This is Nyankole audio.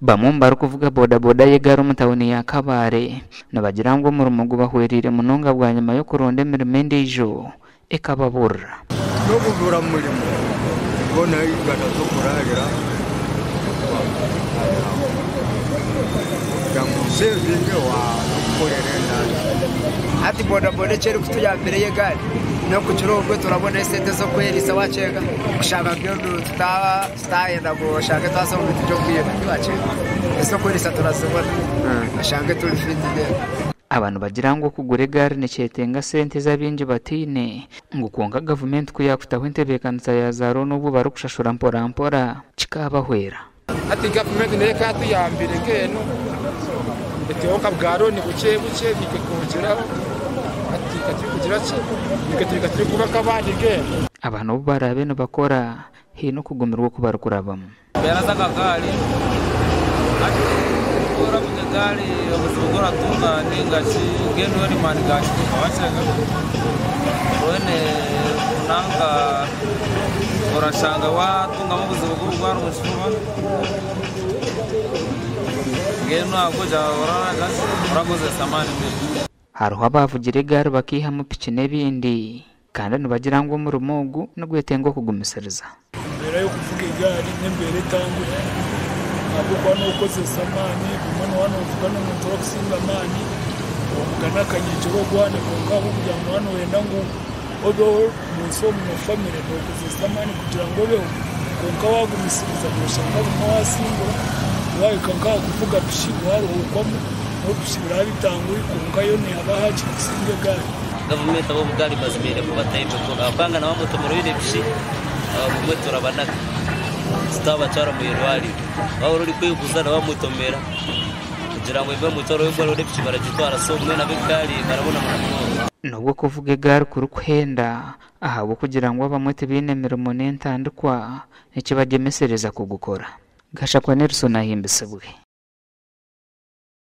Bamwe omu barikuvuga bodaboda y'egaari omu tauni ya Kabale nibagira ngu omurimo gubahwereire munonga bwanyima y'okuronda emirimo endiijo ekababurira. N'obubura murimo hoona eigana z'okuraarira kugira ngu osevinge waaba endaara. Hati bodaboda eki erikutuyambira ey'egaari n'okugira obwo turabona esente z'okweriisa wakyenga kushanga mbwenu tutayenda ngu oshange twaza omu bintu by'obwiba tiwakyenga ez'okweriisa turazibona oshange turi fiiti then. Aba nibagira ngu okugura egaari nikyetenga sente ezi abaingi bataine ngu kwonka gavumenti ku yaakutaho entebeekanisa ya za looni obwo barikushashura mpora mpora kikaabahwera. Hati gavumenti neyo ekaatuyambire nk'enu etuheho nka bwa looni bukye bukye naitwe twongyeraho hati tuhika turikugira ki naitwe tuhika turikuba nk'abandi nk'enu. Aba n'obu baraabe nibakora, haine okugumirwa oku barikurabamu. Embeera z'akagaari hati ku oravuga egaari obuzibu obu oratunga ninga shi mbwenu weena amaani gaashuuba waashanga weena nanka orashanga waatungamu obuzibu bw'okurwara omu kifuba mbwenu ahabw'okugira orakozesa amaani maingi. Hariho abaavugire egaari bakaihamu piki n'ebindi. Kandi nibagira ngu omurimo ogu nigwetenga okugumisiriza. Embeera y'okuvuga egaari n'embeera etanguhi ahabw'okuba n'okozesa amaani, obumwe nooba noovuga n'omuntu orikusinga amaani, omugana akanyekyera ogwane kwonka ahabw'okugira ngu nooba nooyenda ngu obeho omu nsi omu na famire nookozesa amaani kugira ngu obeho kwonka waagumisiriza nooshanga bumwe waasingura, waahika nk'aha kuvuga piki waaruhuukwamu, n'obu piki biraabe bitanguhi kwonka yo neehaba haakiri kusinga egaari. Gavumenti ab'obugaari bazibaire kubataho emikono ahabw'okuba nabo amutomero oine piki obumwe turabanaga tutabatwara omu irwariro. Waaba orikweguza nabo bamutomera kugira ngu emwe mutwaro oine piki baragitwara so mbwenu ab'egaari barabonabona munonga. N'obu okuvuga egaari kurikuhenda, ahabw'okugira ngu abamwe tibaine mirimo n'entandikwa, nikibagyemesereza kugukora. Gashakwa Nelson ahimbisibwe.